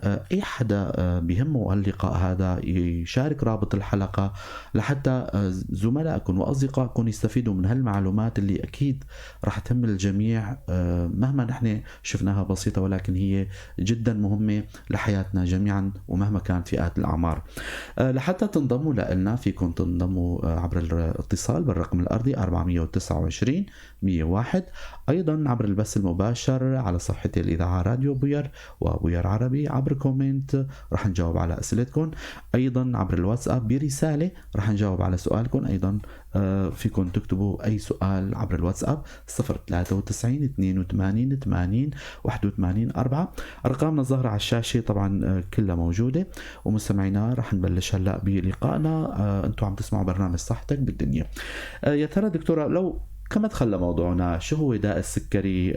اي حدا بيهمه اللقاء هذا يشارك رابط الحلقة لحتى زملائكم واصدقائكم يستفيدوا من هالمعلومات اللي اكيد رح تهم الجميع، مهما نحن شفناها بسيطة ولكن هي جدا مهمة لحياتنا جميعا ومهما كانت فئات الاعمار. لحتى تنضموا لنا فيكم تنضموا عبر الاتصال بالرقم الارضي 429 101، ايضا عبر البث المباشر على صفحة الاذاعة راديو بوير وبوير عربي، عبر comment رح نجاوب على اسئلتكم، ايضا عبر الواتساب برسالة رح نجاوب على سؤالكم، ايضا فيكم تكتبوا اي سؤال عبر الواتساب 093 82 80 81 4. ارقامنا الظاهرة على الشاشة طبعا كلها موجودة. ومستمعينا رح نبلش هلا بلقائنا. انتم عم تسمعوا برنامج صحتك بالدنيا. يا ترى دكتورة، لو كمدخل لموضوعنا، شو هو داء السكري؟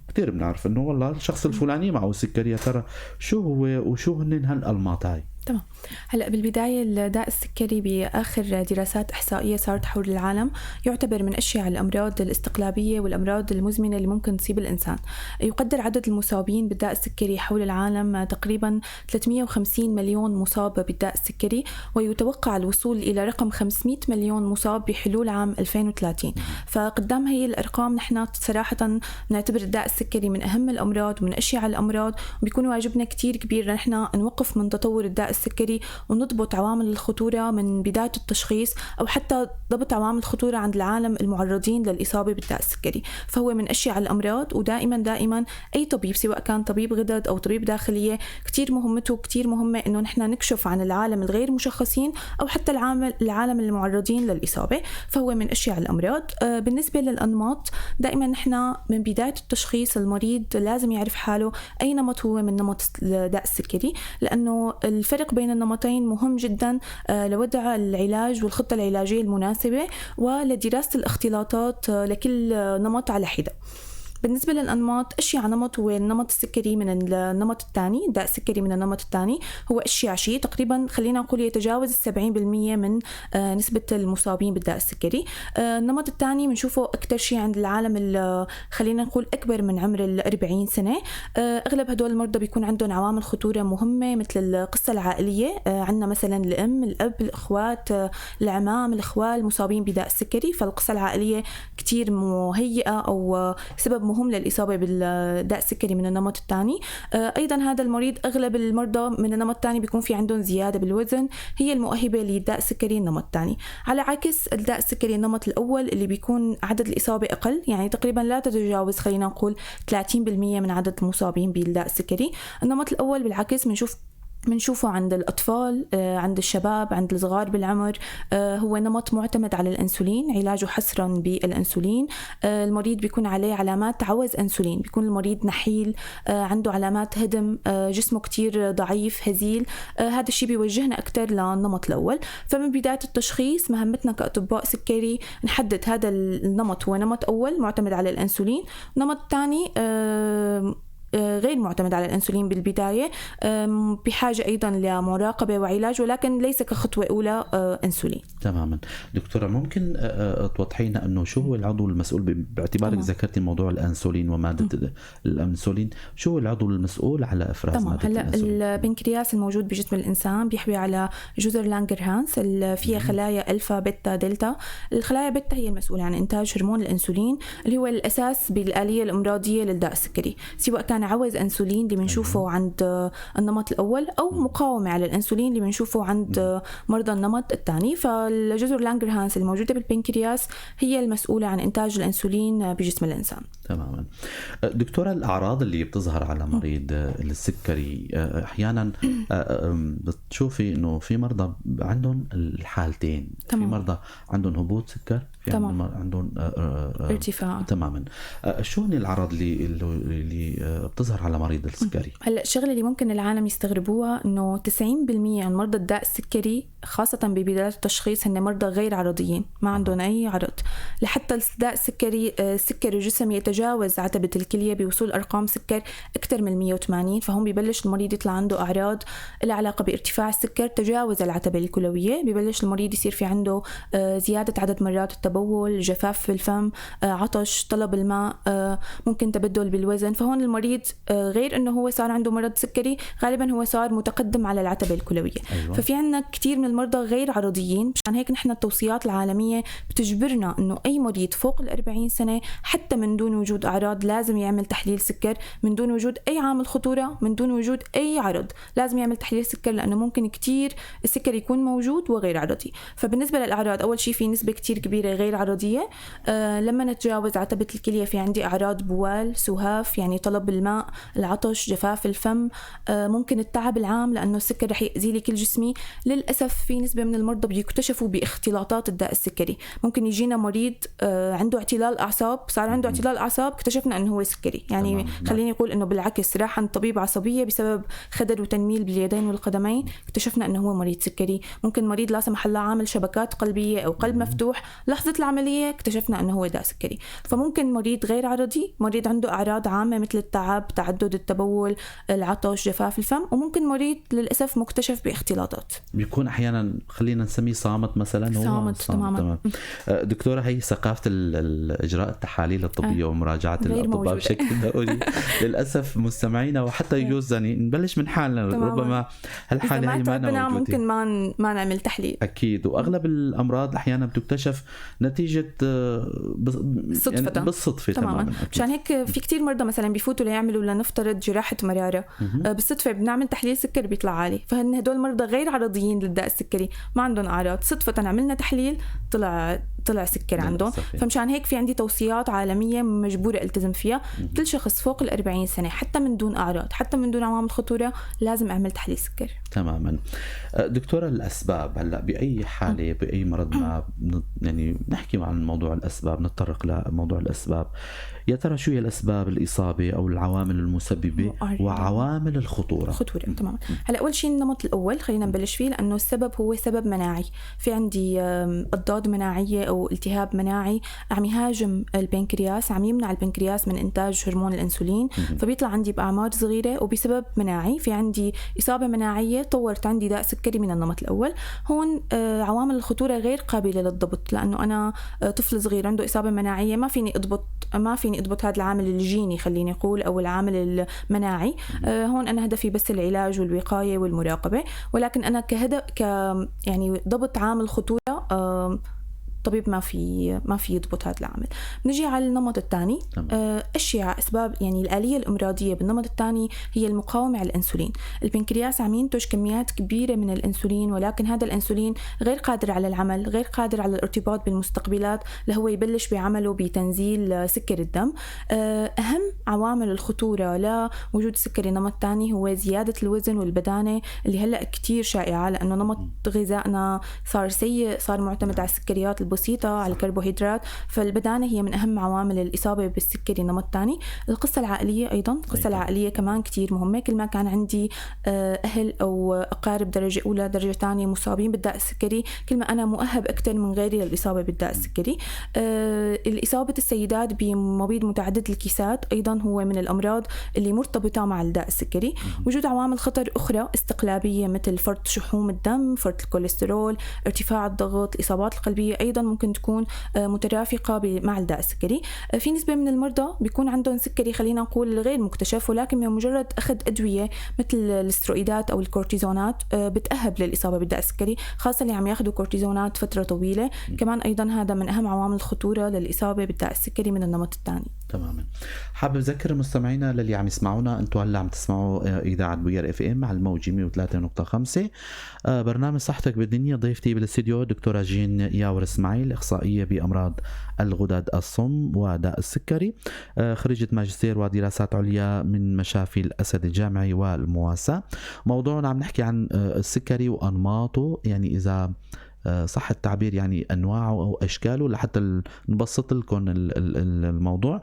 كثير بنعرف انه والله الشخص الفلاني معه سكري، يا ترى شو هو وشو هن هالانماط هاي؟ تمام. هلا بالبداية الداء السكري باخر دراسات احصائية صارت حول العالم يعتبر من اشيع الامراض الاستقلابيه والامراض المزمنة اللي ممكن تصيب الانسان. يقدر عدد المصابين بالداء السكري حول العالم تقريبا 350 مليون مصاب بالداء السكري، ويتوقع الوصول الى رقم 500 مليون مصاب بحلول عام 2030. فقدام هي الارقام نحن صراحة نعتبر الداء السكري من اهم الامراض ومن اشيع الامراض، وبيكون واجبنا كتير كبير نحن نوقف من تطور الداء السكري ونضبط عوامل الخطورة من بداية التشخيص، أو حتى ضبط عوامل الخطورة عند العالم المعرضين للإصابة بالداء السكري. فهو من أشيع الأمراض، ودائما دائما أي طبيب سواء كان طبيب غدد أو طبيب داخلية كتير مهمته كتير مهمة إنه نحن نكشف عن العالم الغير مشخصين أو حتى العالم المعرضين للإصابة. فهو من أشيع الأمراض. بالنسبة للأنماط، دائما نحن من بداية التشخيص المريض لازم يعرف حاله أي نمط هو من نمط الداء السكري، لأنه الفرق بين النمطين مهم جدا لوضع العلاج والخطة العلاجية المناسبة ولدراسة الاختلاطات لكل نمط على حدة. بالنسبة للأنماط، أشيع نمط هو النمط السكري من النمط الثاني، داء السكري من النمط الثاني هو أشيع شيء، تقريبا خلينا نقول يتجاوز 70% من نسبة المصابين بالداء السكري. النمط الثاني بنشوفه أكثر شيء عند العالم خلينا نقول أكبر من عمر 40 سنة. أغلب هدول المرضى بيكون عندهم عوامل خطورة مهمة مثل القصة العائلية، عندنا مثلا الأم، الأب، الأخوات، العمام، الأخوال مصابين بداء السكري، فالقصة العائلية كتير مهيئة أو سبب مهم للإصابة بالداء السكري من النمط الثاني. أيضا هذا المريض أغلب المرضى من النمط الثاني بيكون في عندهم زيادة بالوزن هي المؤهبة للداء السكري النمط الثاني، على عكس الداء السكري النمط الأول اللي بيكون عدد الإصابة أقل، يعني تقريبا لا تتجاوز خلينا نقول 30% من عدد المصابين بالداء السكري. النمط الأول بالعكس بنشوفه عند الأطفال، عند الشباب، عند الصغار بالعمر. هو نمط معتمد على الأنسولين، علاجه حصرا بالأنسولين. المريض بيكون عليه علامات عوز أنسولين، بيكون المريض نحيل، عنده علامات هدم، جسمه كتير ضعيف هزيل. هذا الشيء بيوجهنا أكتر للنمط الأول. فمن بداية التشخيص مهمتنا كأطباء سكري نحدد هذا النمط هو نمط أول معتمد على الأنسولين، نمط ثاني غير معتمد على الأنسولين بالبداية، بحاجة أيضا لمراقبة وعلاج، ولكن ليس كخطوة أولى أنسولين. تماما. دكتورة، ممكن توضحينا أنه شو هو العضو المسؤول، باعتبارك ذكرتي موضوع الأنسولين ومادة الأنسولين، شو هو العضو المسؤول على إفراز مادة الأنسولين؟ هلا البنكرياس الموجود بجسم الإنسان بيحوي على جزر لانجرهانس اللي فيها خلايا ألفا بيتا دلتا. الخلايا بيتا هي المسؤولة عن إنتاج هرمون الأنسولين اللي هو الأساس بالآلية الأمراضية للداء السكري، سواء كان عوز أنسولين اللي بنشوفه عند النمط الأول أو مقاومة على الأنسولين اللي بنشوفه عند مرضى النمط الثاني. فالجزر لانجرهانس الموجودة بالبنكرياس هي المسؤولة عن إنتاج الأنسولين بجسم الإنسان. تماما. دكتورة، الأعراض اللي بتظهر على مريض السكري أحيانا بتشوفي إنه في مرضى عندهم الحالتين. تمام. في مرضى عندهم هبوط سكر، في عندهم ارتفاع. تماما. شو هن الأعراض اللي بتظهر على مريض السكري؟ هلا الشغلة اللي ممكن العالم يستغربوها انه 90% من مرضى الداء السكري خاصة ببداية التشخيص هن مرضى غير عرضيين، ما عندهم اي عرض. لحتى الداء السكري سكر الجسم يتجاوز عتبة الكلية بوصول ارقام سكر اكثر من 180، فهم ببلش المريض يطلع عنده اعراض لها علاقة بارتفاع السكر تجاوز العتبة الكلويه، ببلش المريض يصير في عنده زيادة عدد مرات التبول، التبول، جفاف في الفم، عطش، طلب الماء، ممكن تبدل بالوزن. فهون المريض غير انه هو صار عنده مرض سكري، غالبا هو صار متقدم على العتبة الكلوية. أيوة. ففي عنا كتير من المرضى غير عرضيين، مشان هيك نحن التوصيات العالمية بتجبرنا انه اي مريض فوق 40 سنة حتى من دون وجود اعراض لازم يعمل تحليل سكر، من دون وجود اي عامل خطورة، من دون وجود اي عرض لازم يعمل تحليل سكر، لانه ممكن كتير السكر يكون موجود وغير عرضي. فبالنسبة للاعراض، اول شيء في نسبة كتير كبيرة غير عرضية. لما نتجاوز عتبة الكلية في عندي اعراض بوال، سهاف، يعني طلب الماء، العطش، جفاف الفم، ممكن التعب العام لأنه السكر رح يأذي لي كل جسمي. للأسف في نسبة من المرضى بيكتشفوا باختلاطات الداء السكري، ممكن يجينا مريض عنده اعتلال أعصاب، صار عنده اعتلال أعصاب اكتشفنا أنه هو سكري. يعني خليني أقول أنه بالعكس، راح عند طبيب عصبية بسبب خدر وتنميل باليدين والقدمين، اكتشفنا أنه هو مريض سكري. ممكن مريض لا سمح الله عامل شبكات قلبية أو قلب مفتوح، لحظة العملية اكتشفنا أنه هو داء سكري. فممكن مريض غير عرضي، مريض عنده أعراض عامة مثل التعب، تعدد التبول، العطش، جفاف الفم، وممكن مريض للأسف مكتشف باختلاطات، بيكون أحيانا خلينا نسميه صامت مثلا. هو صامت. تماما. دكتورة، هي ثقافة إجراء التحاليل الطبية ومراجعة الأطباء بشكل دوري للأسف مستمعينا، وحتى يجوز يعني نبلش من حالنا. تماما. ربما هالحالة هي ما موجودة، ممكن ما نعمل تحليل. أكيد، وأغلب الأمراض أحيانا بتكتشف نتيجة صدفة، يعني بالصدفة. تماما. مشان هيك في كتير مرضى مثلا بيفوتوا ليعملوا لنفترض جراحة مرارة، بالصدفة بنعمل تحليل سكر بيطلع عالي، فهن هدول مرضى غير عرضيين للداء السكري، ما عندهم أعراض، صدفة عملنا تحليل طلع سكر عندهم. فمشان هيك في عندي توصيات عالمية مجبورة التزم فيها. كل شخص فوق 40 سنة حتى من دون أعراض، حتى من دون عوامل خطورة، لازم أعمل تحليل سكر. تماما. دكتورة، الأسباب هلأ بأي حالة بأي مرض ما يعني نحكي عن موضوع الأسباب، نتطرق لموضوع الأسباب، يا ترى شو هي الأسباب الإصابة أو العوامل المسببة وعوامل الخطورة؟ خطورة. تماما. هلأ أول شيء النمط الأول خلينا نبلش فيه، لأنه السبب هو سبب مناعي. في عندي أضداد مناعية أو التهاب مناعي عم يهاجم البنكرياس، عم يمنع البنكرياس من إنتاج هرمون الأنسولين، فبيطلع عندي بأعمار صغيرة وبسبب مناعي. في عندي إصابة مناعية طورت عندي داء سكري من النمط الأول. هون عوامل الخطورة غير قابلة للضبط، لأنه أنا طفل صغير عنده إصابة مناعية ما فيني أضبط هذا العامل الجيني خليني أقول، أو العامل المناعي. هون أنا هدفي بس العلاج والوقاية والمراقبة، ولكن أنا كهدف يعني ضبط عامل خطورة الطبيب ما في يضبط هذا العامل. نجي على النمط الثاني. أشياء أسباب يعني الآلية الإمراضية بالنمط الثاني هي المقاومة على الأنسولين. البنكرياس عم ينتج كميات كبيرة من الأنسولين، ولكن هذا الأنسولين غير قادر على العمل، غير قادر على الارتباط بالمستقبلات لهو يبلش بعمله بتنزيل سكر الدم. أهم عوامل الخطورة لوجود سكري النمط الثاني هو زيادة الوزن والبدانة اللي هلأ كتير شائعة، لأنه نمط غذائنا صار سيء، صار معتمد على السكريات البسيطة، على الكربوهيدرات، فالبدانة هي من أهم عوامل الإصابة بالسكري النمط الثاني. القصة العائلية أيضا، القصة العائلية كمان كتير مهمة. كل ما كان عندي أهل أو أقارب درجة أولى درجة ثانية مصابين بالداء السكري، كل ما أنا مؤهب أكثر من غيري للإصابة بالداء السكري. الإصابة السيدات بمبيض متعدد الكيسات أيضا هو من الأمراض اللي مرتبطة مع الداء السكري. وجود عوامل خطر أخرى استقلابية مثل فرط شحوم الدم، فرط الكوليسترول، ارتفاع الضغط، الإصابات القلبية أيضا ممكن تكون مترافقة مع الداء السكري. في نسبة من المرضى بيكون عندهم سكري خلينا نقول غير مكتشف، ولكن بمجرد أخذ أدوية مثل الاسترويدات أو الكورتيزونات بتأهب للإصابة بالداء السكري، خاصة اللي عم ياخذوا كورتيزونات فترة طويلة. كمان أيضا هذا من أهم عوامل الخطورة للإصابة بالداء السكري من النمط الثاني. تماما. حابب أذكر مستمعينا للي عم يسمعونا، أنتم هلا عم تسمعوا إذاعة بوير FM على الموجة 103.5، برنامج صحتك بالدنيا. ضيفتي بالاستديو دكتورة جين ياور اسماعيل، إخصائية بأمراض الغدد الصم وداء السكري، خريجة ماجستير ودراسات عليا من مشافي الأسد الجامعي والمواساة. موضوعنا عم نحكي عن السكري وأنماطه، يعني إذا صح التعبير يعني أنواعه أو أشكاله، لحتى نبسط لكم الموضوع.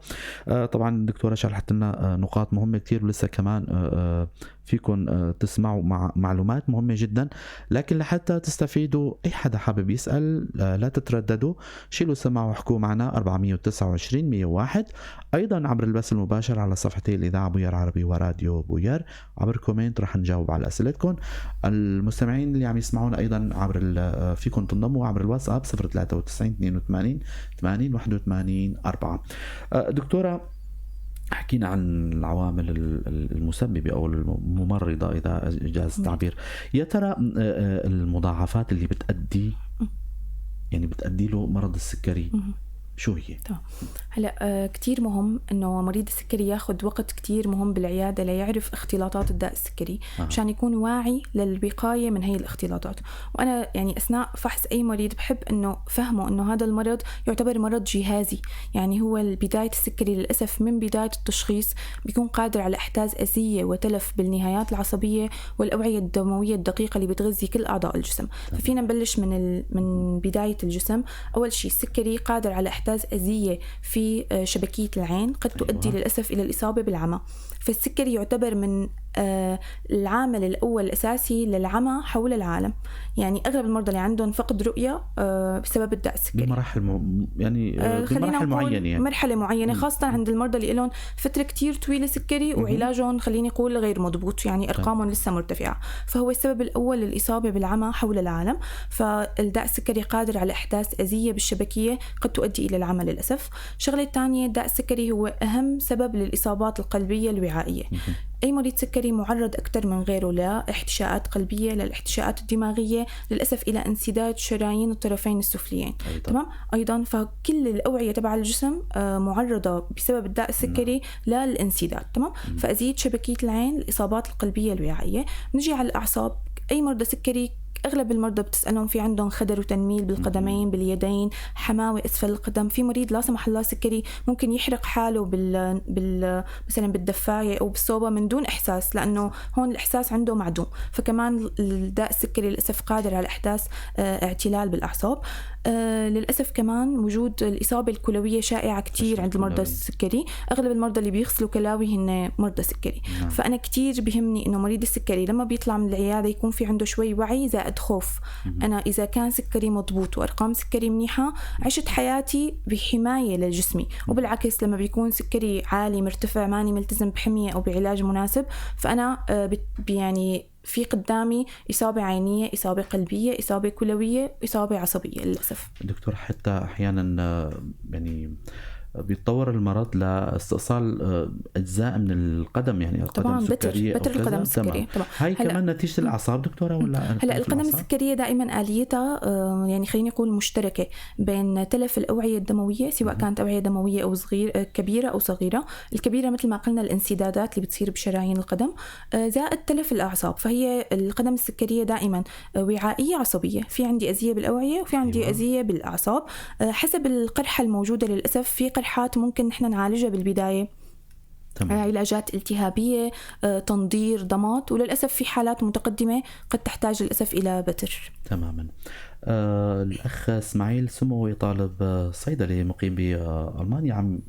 طبعا الدكتورة شرحت لنا نقاط مهمة كتير، ولسه كمان فيكم تسمعوا مع معلومات مهمة جدا. لكن لحتى تستفيدوا، أي حدا حابب يسأل لا تترددوا، شيلوا السماعة واحكوا معنا 429 101، أيضا عبر البث المباشر على صفحتي الإذاعة بوير عربي وراديو بوير، عبر comment رح نجاوب على أسئلتكم. المستمعين اللي عم يسمعونا أيضا عبر فيكم تنضموا عبر الواتساب 093 82 80 81 4. دكتورة، حكينا عن العوامل المسببة أو الممرضة إذا جاز التعبير. يا ترى المضاعفات اللي بتأدي يعني بتأدي له مرض السكري شو هي؟ تمام. هلا كتير مهم انه مريض السكري ياخذ وقت كتير مهم بالعيادة ليعرف اختلاطات الداء السكري مشان يكون واعي للوقايه من هي الاختلاطات. وانا يعني اثناء فحص اي مريض بحب انه فهمه انه هذا المرض يعتبر مرض جهازي، يعني هو بداية السكري للاسف من بداية التشخيص بيكون قادر على احداث اذيه وتلف بالنهايات العصبية والاوعية الدموية الدقيقة اللي بتغذي كل اعضاء الجسم. ففينا نبلش من بداية الجسم. اول شيء السكري قادر على إحداث أذية في شبكية العين قد تؤدي للأسف إلى الإصابة بالعمى. فالسكري يعتبر من العامل الأول الأساسي للعمى حول العالم، يعني أغلب المرضى اللي عندهم فقد رؤية بسبب الداء السكري بمراحل يعني بمراحل معينة، يعني مرحلة معينة، خاصة عند المرضى اللي لهم فترة كتير طويلة سكري وعلاجهم خليني أقول غير مضبوط، يعني أرقامهم لسه مرتفعة، فهو السبب الأول للإصابة بالعمى حول العالم. فالداء السكري قادر على إحداث أذية بالشبكية قد تؤدي إلى العمى للأسف. الشغلة الثانية، الداء السكري هو أهم سبب للإصابات القلبية الوعائية. أي مريض سكري معرض أكثر من غيره لاحتشاءات قلبية، للاحتشاءات الدماغية، للأسف إلى انسداد شرايين الطرفين السفليين. تمام. أيضا فكل الأوعية تبع الجسم معرضة بسبب الداء السكري للانسداد. تمام. فأزيد شبكية العين، الإصابات القلبية الوعائية. نجي على الأعصاب. أي مرضى سكري أغلب المرضى بتسألهم في عندهم خدر وتنميل بالقدمين، باليدين، حماوة أسفل القدم. في مريض لا سمح الله سكري ممكن يحرق حاله مثلا بالدفاية أو بالصوبة من دون إحساس، لأنه هون الإحساس عنده معدوم. فكمان الداء السكري للأسف قادر على إحداث اعتلال بالأعصاب. للأسف كمان وجود الإصابة الكلوية شائعة كتير عند المرضى السكري. أغلب المرضى اللي بيغسلوا كلاوي هن مرضى سكري. فأنا كتير بهمني إنه مريض السكري لما بيطلع من العيادة يكون في عنده شوي وعي زائد خوف. أنا إذا كان سكري مضبوط وأرقام سكري منيحة عشت حياتي بحماية لجسمي، وبالعكس لما بيكون سكري عالي مرتفع ماني ملتزم بحمية أو بعلاج مناسب، فأنا يعني في قدامي إصابة عينية، إصابة قلبية، إصابة كلوية، إصابة عصبية للأسف. دكتور، حتى أحيانا يعني بيتطور المرض لاستئصال أجزاء من القدم، يعني القدم طبعاً السكرية بتر القدم السكرية. طبعا هاي كمان نتيجة الأعصاب دكتورة ولا؟ هلا القدم السكرية دائما آليتها يعني خليني أقول مشتركة بين تلف الأوعية الدموية، سواء كانت أوعية دموية أو صغير كبيرة أو صغيرة. الكبيرة مثل ما قلنا الانسدادات اللي بتصير بشرايين القدم، زائد تلف الأعصاب. فهي القدم السكرية دائما وعائية عصبية، في عندي أذية بالأوعية وفي عندي أذية بالأعصاب حسب القرحة الموجودة. للأسف في قرحات ممكن نحن نعالجها بالبداية. تمام. علاجات التهابية، تنظير، ضمات، وللأسف في حالات متقدمة قد تحتاج للأسف إلى بتر. تماما. الأخ اسماعيل سموي طالب صيدلي مقيم بألمانيا عم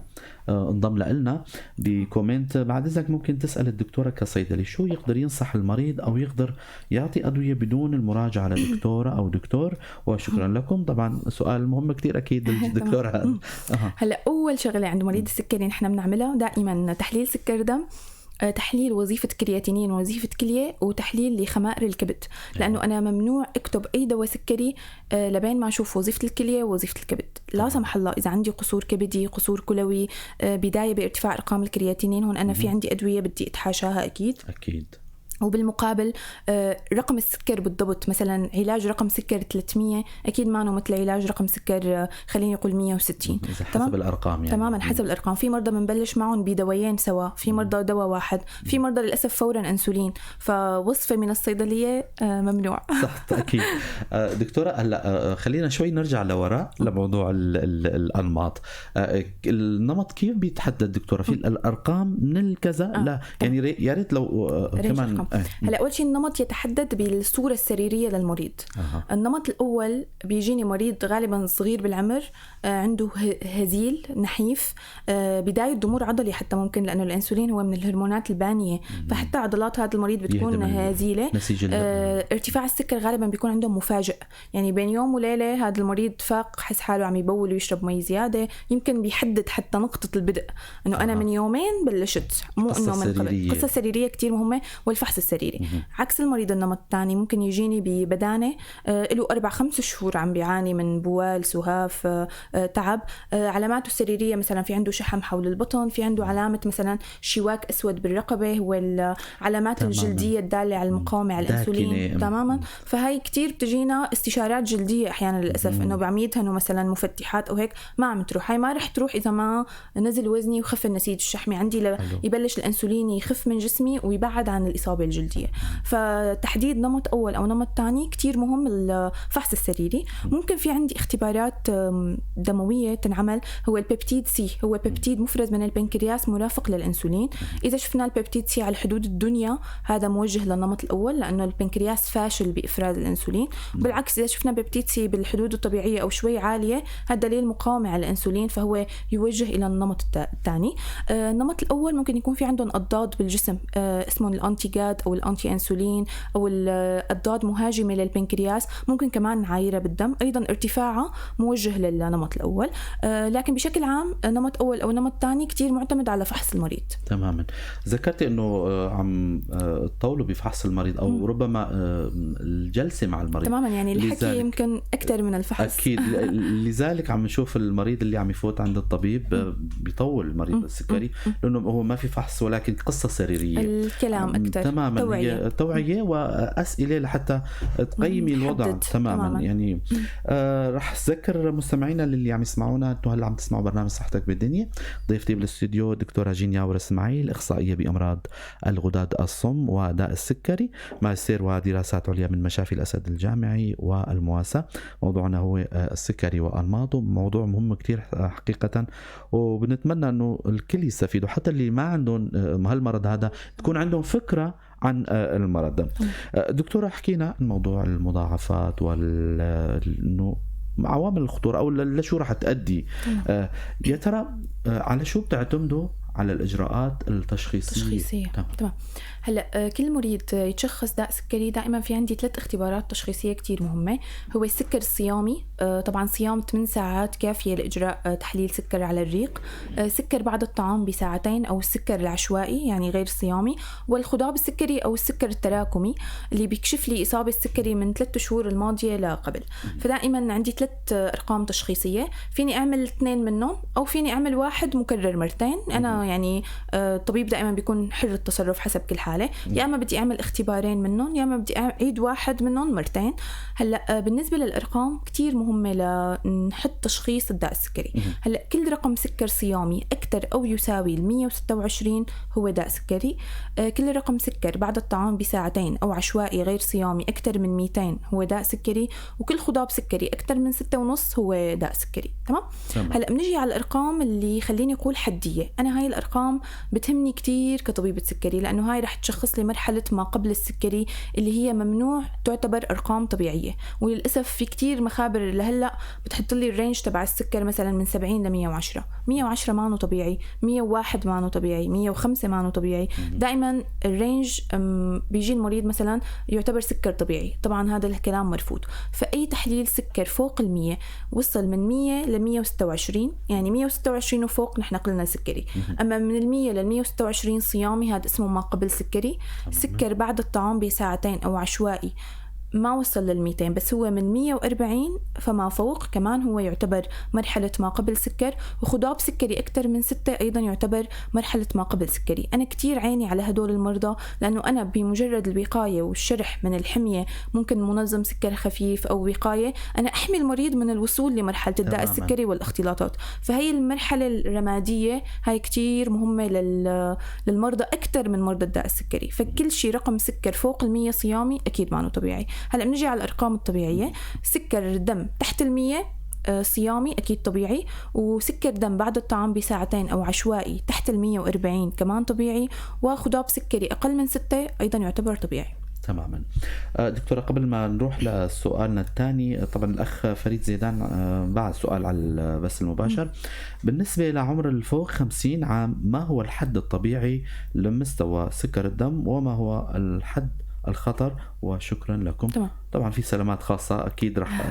انضم لنا ب comment. بعد إذنك ممكن تسأل الدكتورة كصيدلي شو يقدر ينصح المريض أو يقدر يعطي أدوية بدون المراجعة لدكتورة أو دكتور، وشكرا لكم. طبعا سؤال مهم كتير أكيد للدكتورة. هلا أول شغلة عند مريض السكري نحن بنعملها دائما تحليل سكر دم، تحليل وظيفة كرياتينين ووظيفة كلية، وتحليل لخمائر الكبد، لأنه أنا ممنوع أكتب أي دواء سكري لبين ما أشوف وظيفة الكلية ووظيفة الكبد. لا سمح الله إذا عندي قصور كبدي، قصور كلوي، بداية بارتفاع أرقام الكرياتينين، هون أنا في عندي أدوية بدي أتحاشاها أكيد. أكيد. وبالمقابل رقم السكر بالضبط، مثلا علاج رقم سكر 300 أكيد ما مثل علاج رقم سكر خليني أقول 160. حسب الأرقام يعني. تماما حسب الأرقام. في مرضى بنبلش معهم بدويين سوا، في مرضى دواء واحد، في مرضى للأسف فورا أنسولين، فوصفة من الصيدلية ممنوع. صح أكيد. دكتورة هلا خلينا شوي نرجع لوراء لموضوع الأنماط. النمط كيف بيتحدد دكتورة؟ في الأرقام من الكذا؟ لا يعني يا ريت لو كمان تمام. هلا اول شيء النمط يتحدد بالصورة السريرية للمريض. النمط الاول بيجيني مريض غالبا صغير بالعمر، عنده هزيل نحيف، بداية ضمور عضلي حتى ممكن، لانه الانسولين هو من الهرمونات البانيه، فحتى عضلات هذا المريض بتكون هزيلة. ارتفاع السكر غالبا بيكون عندهم مفاجئ، يعني بين يوم وليلة هذا المريض فاق حس حاله عم يبول ويشرب مي زيادة، يمكن بيحدد حتى نقطة البدء انه انا من يومين بلشت، مو انه من قبل. قصة سريرية كتير مهمة، والفحص السريري. عكس المريض النمط الثاني ممكن يجيني ببدانه له 4-5 شهور عم بيعاني من بوال، سهاف، تعب. علاماته السريرية مثلا في عنده شحم حول البطن، في عنده علامة مثلا شواك اسود بالرقبه، هو العلامات الجلدية الدالة على المقاومة على الانسولين. تماما. فهي كتير بتجينا استشارات جلدية احيانا للاسف، انه عم يدهنوا مثلا مفتحات او هيك ما عم تروح. هاي ما رح تروح اذا ما نزل وزني وخف النسيج الشحمي عندي، يبلش الانسولين يخف من جسمي ويبعد عن الاصابة الجلدية. فتحديد نمط اول او نمط ثاني كتير مهم الفحص السريري. ممكن في عندي اختبارات دموية تنعمل، هو ال peptide C، هو بيبتيد مفرز من البنكرياس مرافق للانسولين. اذا شفنا ال peptide C على حدود الدنيا هذا موجه للنمط الاول، لانه البنكرياس فاشل بافراز الانسولين. بالعكس اذا شفنا peptide C بالحدود الطبيعية او شوي عالية، هذا دليل مقاومة على الانسولين، فهو يوجه الى النمط الثاني. النمط الاول ممكن يكون في عندهم اضداد بالجسم، اسمهم ال anti-GAD او ال anti-insulin او الاضداد مهاجمه للبنكرياس، ممكن كمان نعايرها بالدم، ايضا ارتفاعها موجه للنمط الاول. لكن بشكل عام نمط اول او نمط ثاني كتير معتمد على فحص المريض. تماما. ذكرتي انه عم تطولوا بفحص المريض او ربما الجلسة مع المريض. تماما، يعني الحكي يمكن اكثر من الفحص. اكيد. لذلك عم نشوف المريض اللي عم يفوت عند الطبيب بيطول مريض السكري، لانه هو ما في فحص ولكن قصة سريرية، الكلام اكثر. تماما، توعيه, توعية واسئلة لحتى تقيمي الوضع. تماما. يعني رح اذكر مستمعينا اللي عم يسمعونا، انتم هلا عم تسمعوا برنامج صحتك بالدنيا. ضيفتي بالاستوديو دكتورة جين ياور اسماعيل، اخصائية بامراض الغدد الصم وداء السكري، ماجستير ودراسات عليا من مشافي الاسد الجامعي والمواساة. موضوعنا هو السكري وانماطه، موضوع مهم كتير حقيقة، وبنتمنى انه الكل يستفيد، وحتى اللي ما عندهم هالمرض هذا تكون عندهم فكرة عن المرض. دكتورة، حكينا عن موضوع المضاعفات وال عوامل الخطورة أو لشو رح تؤدي. يا ترى على شو بتعتمدوا على الإجراءات التشخيصية؟ تمام. هلا كل مريض يتشخص داء سكري دائما في عندي 3 اختبارات تشخيصية كتير مهمة. هو السكر الصيامي، طبعا صيام 8 ساعات كافية لإجراء تحليل سكر على الريق، سكر بعد الطعام بساعتين أو السكر العشوائي يعني غير صيامي، والخضاب السكري أو السكر التراكمي اللي بيكشف لي إصابة السكري من 3 شهور الماضية لقبل. فدائما عندي 3 أرقام تشخيصية، فيني أعمل 2 منهم أو فيني أعمل 1 مكرر مرتين. أنا يعني الطبيب دائما بيكون حر التصرف حسب كل حالة، يا أما بدي أعمل اختبارين منهم يا أما بدي أعيد 1 منهم مرتين. هلأ بالنسبة للأرقام كتير مهمة لنحط تشخيص الداء السكري. هلأ كل رقم سكر صيامي أكثر أو يساوي 126 هو داء سكري. كل رقم سكر بعد الطعام بساعتين أو عشوائي غير صيامي أكثر من 200 هو داء سكري، وكل خضاب سكري أكثر من 6.5 هو داء سكري. تمام. هلأ بنجي على الأرقام اللي خليني أقول حدية. أنا هاي الأرقام بتهمني كتير كطبيبة سكري، لأنه هاي رح تشخص لي مرحلة ما قبل السكري اللي هي ممنوع تعتبر أرقام طبيعية. وللأسف في كتير مخابر لهلأ بتحط لي ال range تبع السكر مثلا من 70 ل 110. 110 ما انه طبيعي، 101 ما انه طبيعي، 105 ما انه طبيعي. دائما ال range بيجي المريض مثلا يعتبر سكر طبيعي، طبعا هذا الكلام مرفوض. فأي تحليل سكر فوق 100 وصل من 100 ل 126، يعني 126 وفوق نحن قلنا سكري. أما من 100 لل 126 صيامي هذا اسمه ما قبل سكري. سكر بعد الطعام بساعتين أو عشوائي ما وصل لل 200 بس هو من 140 فما فوق كمان هو يعتبر مرحلة ما قبل سكر. وخضاب سكري أكثر من 6 أيضا يعتبر مرحلة ما قبل سكري. أنا كتير عيني على هدول المرضى، لأنه أنا بمجرد الوقاية والشرح من الحمية ممكن منظم سكر خفيف أو وقاية أنا أحمي المريض من الوصول لمرحلة الداء السكري والاختلاطات. فهي المرحلة الرمادية هاي كتير مهمة للمرضى أكثر من مرضى الداء السكري. فكل شيء رقم سكر فوق 100 صيامي أكيد ما أنه طبيعي. هلا بنجي على الارقام الطبيعية. سكر الدم تحت 100 صيامي أكيد طبيعي، وسكر دم بعد الطعام بساعتين أو عشوائي تحت 140 كمان طبيعي، وخضاب سكري أقل من 6 أيضا يعتبر طبيعي. تماما. دكتورة، قبل ما نروح لسؤالنا الثاني، طبعا الأخ فريد زيدان بعد سؤال على البث المباشر. بالنسبة لعمر الفوق 50 عام، ما هو الحد الطبيعي لمستوى سكر الدم وما هو الحد الخطر؟ وشكرا لكم. تمام. طبعا في سلامات خاصة أكيد رح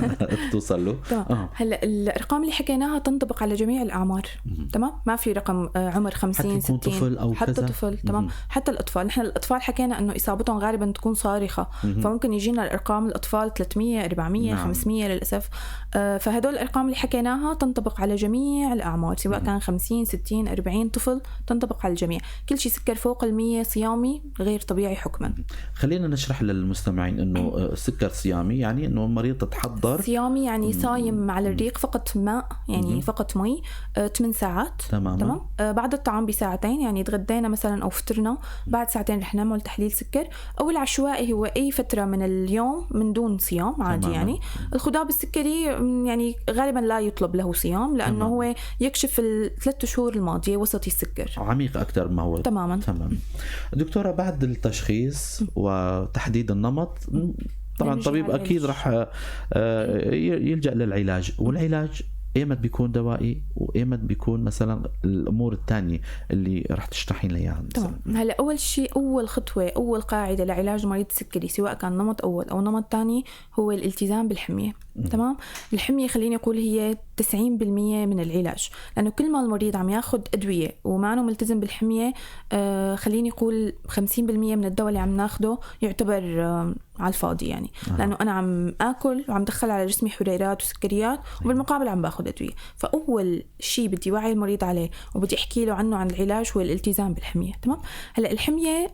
توصل له. تمام. هلا الأرقام اللي حكيناها تنطبق على جميع الأعمار. تمام، ما في رقم عمر 50 60 طفل أو حتى كذا. طفل. تمام. حتى الأطفال، نحن الأطفال حكينا إنه إصابتهم غالبا تكون صارخة. فممكن يجينا الأرقام الأطفال 300 400 نعم. 500 للأسف. فهدول الأرقام اللي حكيناها تنطبق على جميع الأعمار، سواء كان 50 60 40 طفل، تنطبق على الجميع. كل شيء سكر فوق 100 صيامي غير طبيعي حكما. خلينا نشرح للمستمعين إنه السكر صيامي يعني إنه المريض تتحضر صيامي يعني صايم على الريق فقط ماء، يعني فقط مي 8 ساعات. تمام. بعد الطعام بساعتين، يعني تغدينا مثلا أو فطرنا بعد ساعتين رح نعمل تحليل سكر. أو العشوائي هو أي فترة من اليوم من دون صيام عادي. تماما. يعني الخضاب السكري يعني غالبا لا يطلب له صيام، لأنه هو يكشف 3 شهور الماضية وسطي السكر عميق أكثر ما هو. تماما. تمام. دكتورة، بعد التشخيص وتحديد النمط، طبعا الطبيب أكيد رح يلجأ للعلاج، والعلاج ايمت بيكون دوائي وايمت بيكون مثلا الامور الثانية اللي رح تشرحين لي اياها. تمام. هلا اول شيء، اول خطوة، اول قاعدة لعلاج مريض السكري سواء كان نمط اول او نمط ثاني هو الالتزام بالحميه. تمام. الحمية خليني اقول هي 90% من العلاج، لانه كل ما المريض عم ياخذ ادوية وما ملتزم بالحميه، خليني اقول 50% من الدواء اللي عم ناخده يعتبر على الفاضي يعني. لانه انا عم اكل وعم دخل على جسمي حريرات وسكريات، وبالمقابل عم باخذ ادوية. فاول شيء بدي وعي المريض عليه وبدي احكي له عنه عن العلاج هو الالتزام بالحميه. تمام. هلا الحمية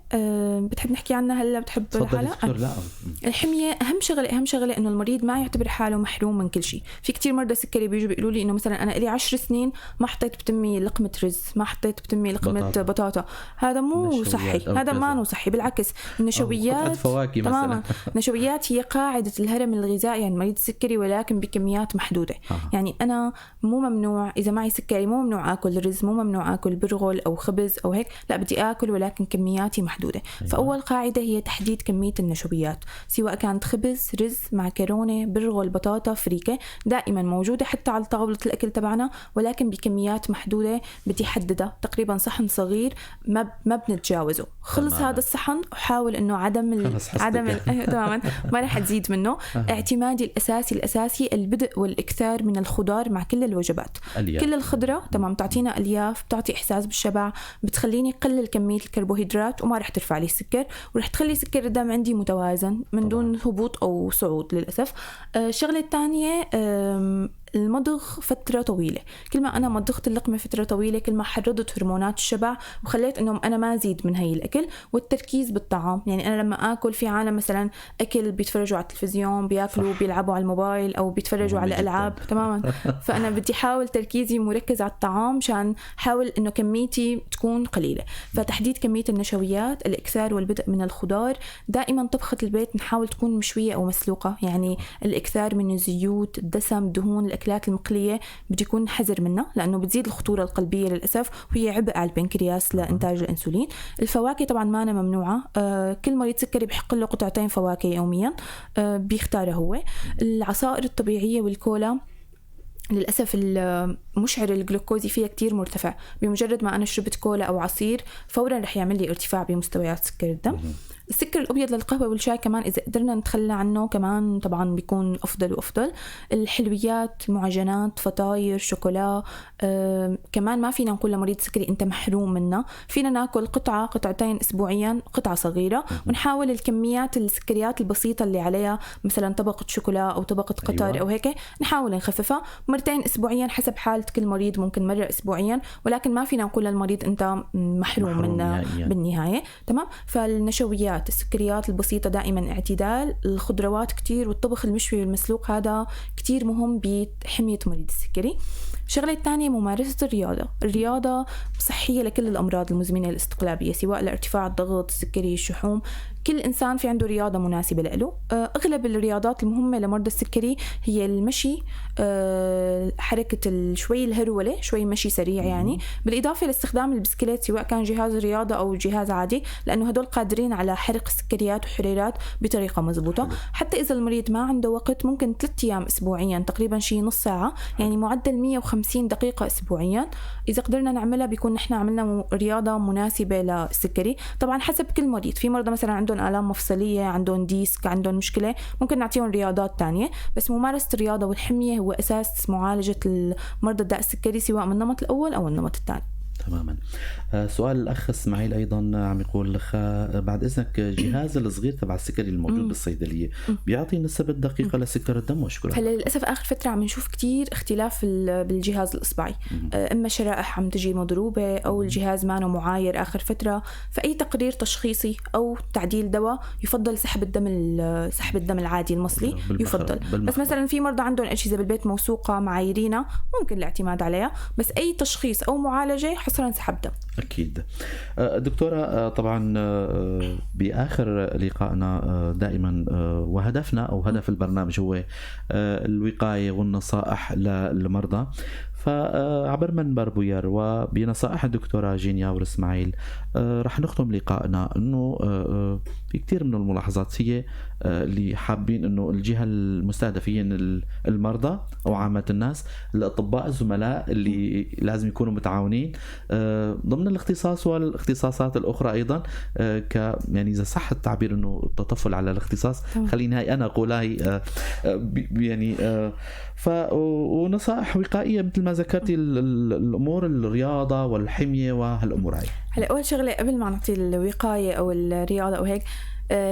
بتحب نحكي عنها هلا؟ بتحب الحلقة؟ لا. الحمية اهم شغله انه المريض ما يعتبر حاله محروم من كل شيء. في كتير مرضى سكري بيجوا بيقولوا لي انه مثلا انا لي 10 سنين ما حطيت بتمي لقمة رز، ما حطيت بتمي لقمة بطاطا. هذا مو صحي، هذا ما صحي. بالعكس النشويات، فواكه مثلا. النشويات هي قاعدة الهرم الغذائي يعني مريض السكري، ولكن بكميات محدودة. يعني أنا مو ممنوع إذا معي سكري، مو ممنوع آكل رز، مو ممنوع آكل برغل أو خبز أو هيك، لا بدي آكل ولكن كمياتي محدودة. فأول قاعدة هي تحديد كمية النشويات، سواء كانت خبز، رز، معكرونة، برغل، بطاطا، فريكة، دائما موجودة حتى على طاولة الأكل تبعنا، ولكن بكميات محدودة بدي حددها تقريبا صحن صغير ما بنتجاوزه. خلص هذا الصحن أحاول إنه عدم تماما ما رح تزيد منه. اعتمادي الأساسي البدء والإكثار من الخضار مع كل الوجبات. ألياف. كل الخضرة تمام تعطينا ألياف، بتعطي إحساس بالشبع، بتخليني قلل كمية الكربوهيدرات وما رح ترفع لي السكر، ورح تخلي سكر الدم عندي متوازن من دون هبوط أو صعود للأسف. الشغلة الثانية المضغ فترة طويلة. كل ما أنا مضغت اللقمة فترة طويلة كل ما حرضت هرمونات الشبع وخليت إنهم أنا ما زيد من هاي الأكل. والتركيز بالطعام، يعني أنا لما أكل، في عالم مثلا أكل بيتفرجوا على التلفزيون، بياكلوا، بيلعبوا على الموبايل أو بيتفرجوا على ألعاب. تماما. فأنا بدي حاول تركيزي مركز على الطعام مشان حاول إنه كميتي تكون قليلة. فتحديد كمية النشويات، الإكثار والبدء من الخضار، دائما طبخة البيت نحاول تكون مشوية أو مسلوقة، يعني الإكثار من الزيوت، الدسم، الدهون، الأكلات المقلية بدي يكون حذر منها لأنه بتزيد الخطورة القلبية للأسف، وهي عبء على البنكرياس لإنتاج الأنسولين. الفواكه طبعا ما أنا ممنوعة، كل مريض سكري بحق له قطعتين فواكه يوميا، بيختارها هو. العصائر الطبيعية والكولا للأسف المشعر الجلوكوزي فيها كتير مرتفع، بمجرد ما أنا شربت كولا أو عصير فورا رح يعمل لي ارتفاع بمستويات سكر الدم. السكر الأبيض للقهوة والشاي كمان إذا قدرنا نتخلى عنه كمان طبعا بيكون أفضل وأفضل. الحلويات، المعجنات، فطاير، شوكولا، كمان ما فينا نقول لمريض سكري أنت محروم منه، فينا ناكل قطعة قطعتين أسبوعيا، قطعة صغيرة، ونحاول الكميات السكريات البسيطة اللي عليها مثلا طبقة شوكولا أو طبقة قطار أو هيك نحاول نخففها مرتين أسبوعيا حسب حالة كل مريض، ممكن مرة أسبوعيا، ولكن ما فينا نقول للمريض أنت محروم منه بالنهاية. تمام. فالنشويات، السكريات البسيطة دائما اعتدال، الخضروات كتير، والطبخ المشوي والمسلوق هذا كتير مهم بحمية مريض السكري. الشغلة الثانية ممارسة الرياضة. الرياضة صحية لكل الأمراض المزمنة الاستقلابية، سواء لارتفاع الضغط، السكري، الشحوم، كل إنسان في عنده رياضة مناسبة له. أغلب الرياضات المهمة لمرضى السكري هي المشي، حركة شوي الهرولة، شوي مشي سريع يعني، بالإضافة لاستخدام البسكليت سواء كان جهاز رياضة أو جهاز عادي، لأنه هدول قادرين على حرق السكريات وحريرات بطريقة مزبوطة. حتى إذا المريض ما عنده وقت ممكن 3 أيام أسبوعيا تقريبا شيء نص ساعة، يعني معدل 150 دقيقة أسبوعيا، إذا قدرنا نعملها بيكون نحن عملنا رياضة مناسبة للسكري. طبعا حسب كل مريض، في مرضى مثلا عندهم آلام مفصلية، عندهم disc، عندهم مشكلة، ممكن نعطيهم رياضات تانية، بس ممارسة الرياضة والحمية هو أساس معالجة المرضى الداء السكري سواء من النمط الأول أو النمط الثاني. تماما. سؤال الأخ اسماعيل أيضا عم يقول بعد إذنك جهاز الصغير تبع السكري الموجود بالصيدلية بيعطي نسبة دقيقة لسكر الدم؟ وشكرا. هلا للأسف آخر فترة عم نشوف كتير اختلاف بالجهاز الإصبعي، إما شرائح عم تجي مضروبة أو الجهاز ما معاير آخر فترة، فأي تقرير تشخيصي أو تعديل دواء يفضل سحب الدم العادي المصلي يفضل. بس مثلا في مرضى عندهم أجهزة بالبيت موثوقة معايرينها ممكن الاعتماد عليها، بس أي تشخيص أو معالجة حصرا سحب دم. أكيد. دكتورة، طبعا بآخر لقائنا دائما وهدفنا أو هدف البرنامج هو الوقاية والنصائح للمرضى، فعبر منبر بوير وبنصائح الدكتورة جين ياور اسماعيل رح نختم لقائنا انه في كثير من الملاحظات هي اللي حابين انه الجهة المستهدفة هي المرضى او عامة الناس، الاطباء الزملاء اللي لازم يكونوا متعاونين ضمن الاختصاص والاختصاصات الاخرى ايضا، ك يعني اذا صح التعبير انه التطفل على الاختصاص، خليني هاي انا اقولها يعني ف ونصائح وقائيه مثل ما ذكرتي الامور الرياضة والحمية وهالامور هاي. هلا اول شغله قبل ما نعطي الوقاية او الرياضة او هيك،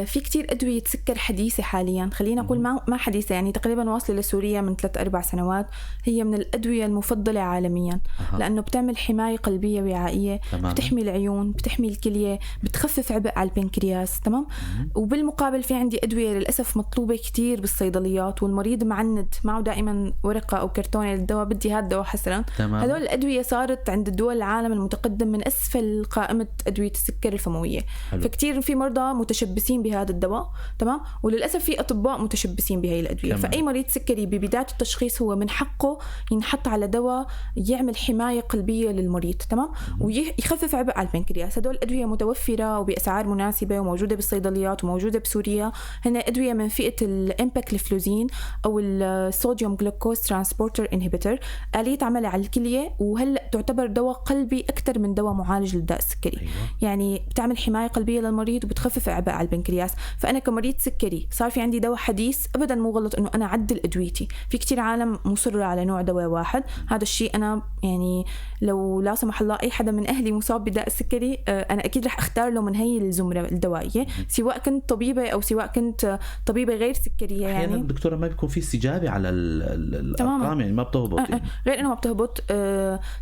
في كتير أدوية سكر حديثة حاليا، خلينا نقول ما حديثة يعني تقريبا واصلة لسوريا من 3-4 سنوات، هي من الأدوية المفضلة عالميا. لأنه بتعمل حماية قلبية وعائية، بتحمي العيون، بتحمي الكلية، بتخفف عبء على البنكرياس. تمام. وبالمقابل في عندي أدوية للأسف مطلوبة كتير بالصيدليات والمريض معند معه دائما ورقة أو كرتونة للدواء، بدي هذا الدواء حسنا. هدول الأدوية صارت عند الدول العالم المتقدم من أسفل قائمة أدوية السكر الفموية. فكتير في مرضى متشبثين بهذا الدواء. تمام. وللأسف في أطباء متشبثين بهي الأدوية. فأي مريض سكري ببداية التشخيص هو من حقه ينحط على دواء يعمل حماية قلبية للمريض. تمام. ويخفف عبء على البنكرياس. هدول الأدوية متوفرة وبأسعار مناسبة وموجودة بالصيدليات وموجودة بسوريا. هنا أدوية من فئة ال empagliflozin أو ال sodium glucose transporter inhibitor، آلية عملها على الكلية، وهلأ تعتبر دواء قلبي أكثر من دواء معالج للداء السكري. أيوة. يعني بتعمل حماية قلبية للمريض وبتخفف عبء على البنكرياس. فأنا كمريض سكري صار في عندي دواء حديث، أبدا مو غلط إنه أنا أعدل أدويتي. في كتير عالم مصرة على نوع دواء واحد. هذا الشيء أنا يعني لو لا سمح الله أي حدا من أهلي مصاب بداء السكري، أنا أكيد رح أختار له من هي الزمرة الدوائية، سواء كنت طبيبة أو سواء كنت طبيبة غير سكرية. يعني دكتورة ما بيكون في استجابة على الأرقام، يعني ما بتهبط يعني. غير إنه ما بتهبط،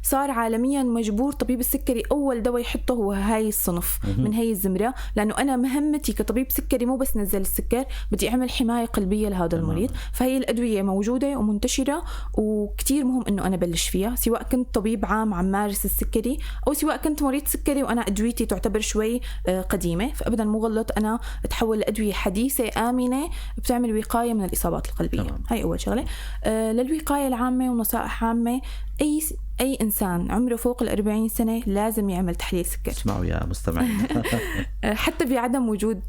صار عالميا مجبور طبيب السكري أول دواء يحطه هو هاي الصنف من هاي الزمرة، لأنه أنا مهمتي كطبيب سكري مو بس نزل السكر، بدي أعمل حماية قلبية لهذا المريض. فهي الأدوية موجودة ومنتشرة وكتير مهم إنه أنا بلش فيها، سواء كنت طبيب عام عم مارس السكري أو سواء كنت مريض سكري وأنا أدويتي تعتبر شوي قديمة، فأبدا مو غلط أنا أتحول لأدوية حديثة آمنة بتعمل وقاية من الإصابات القلبية. هاي أول شغلة. للوقاية العامة ونصائح عامة، أي إنسان عمره فوق 40 سنة لازم يعمل تحليل سكر. اسمعوا يا مستمعين. حتى بعدم وجود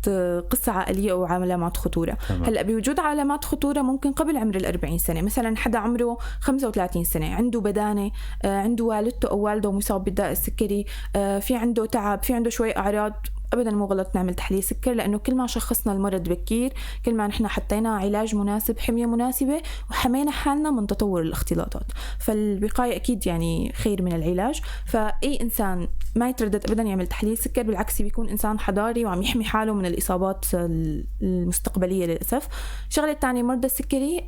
قصة عائلية أو علامات خطورة. هلأ بوجود علامات خطورة ممكن قبل عمر 40 سنة، مثلا حدا عمره 35 سنة عنده بدانة، عنده والدته أو والده مصاب بالداء السكري، في عنده تعب، في عنده شوي أعراض، أبداً مو غلط نعمل تحليل سكر، لأنه كل ما شخصنا المرض بكير كل ما نحن حطينا علاج مناسب، حمية مناسبة، وحمينا حالنا من تطور الاختلاطات. فالوقاية أكيد يعني خير من العلاج. فأي إنسان ما يتردد أبداً يعمل تحليل سكر، بالعكس بيكون إنسان حضاري وعم يحمي حاله من الإصابات المستقبلية للأسف. شغلة الثانية، مرضى السكري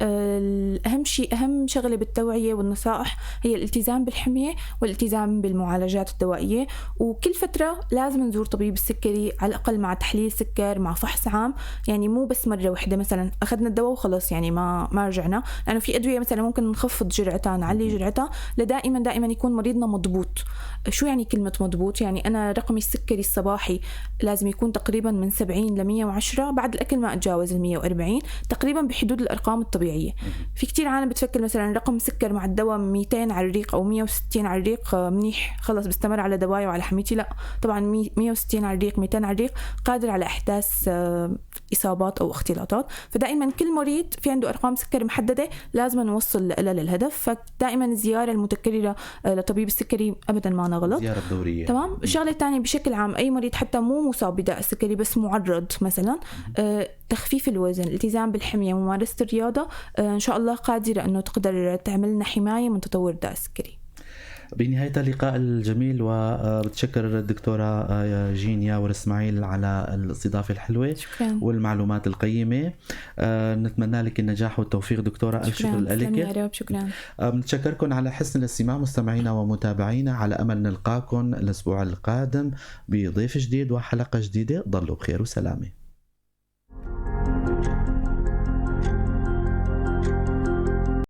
أهم شيء، أهم شغلة بالتوعية والنصائح هي الالتزام بالحمية والالتزام بالمعالجات الدوائية، وكل فترة لازم نزور طبيب السكري السكري على الأقل مع تحليل سكر مع فحص عام، يعني مو بس مرة واحدة مثلا أخذنا الدواء وخلص، يعني ما رجعنا، لأنه في أدوية مثلا ممكن نخفض جرعتها نعلي جرعتها لدائما دائما يكون مريضنا مضبوط. شو يعني كلمة مضبوط؟ يعني أنا رقمي السكري الصباحي لازم يكون تقريبا من 70 ل 110، بعد الأكل ما أتجاوز ال 140، تقريبا بحدود الأرقام الطبيعية. في كتير عالم بتفكر مثلا رقم سكر مع الدواء 200 على الريق أو 160 على الريق منيح، خلص بستمر على دواي وعلى حميتي. لا طبعا 160 على الريق 200 على الريق قادر على إحداث إصابات أو اختلاطات. فدائما كل مريض في عنده أرقام سكر محددة لازم نوصل لها للهدف. فدائما الزيارة المتكررة لطبيب السكري أبدا ما غلط، زيارة دورية. تمام. الشغلة الثانية بشكل عام أي مريض حتى مو مصاب بداء السكري بس معرض مثلا، تخفيف الوزن، الالتزام بالحمية، ممارسة الرياضة، إن شاء الله قادرة أنه تقدر تعملنا حماية من تطور داء السكري. بنهاية اللقاء الجميل، وبتشكر الدكتورة جين ياور اسماعيل على الاستضافة الحلوة. شكرا. والمعلومات القيمة. نتمنى لك النجاح والتوفيق دكتورة. ألف شكر لك. يا رب. شكرا. بنتشكركم على حسن الاستماع مستمعينا ومتابعينا، على أمل نلقاكم الأسبوع القادم بضيف جديد وحلقة جديدة. ضلوا بخير وسلامة.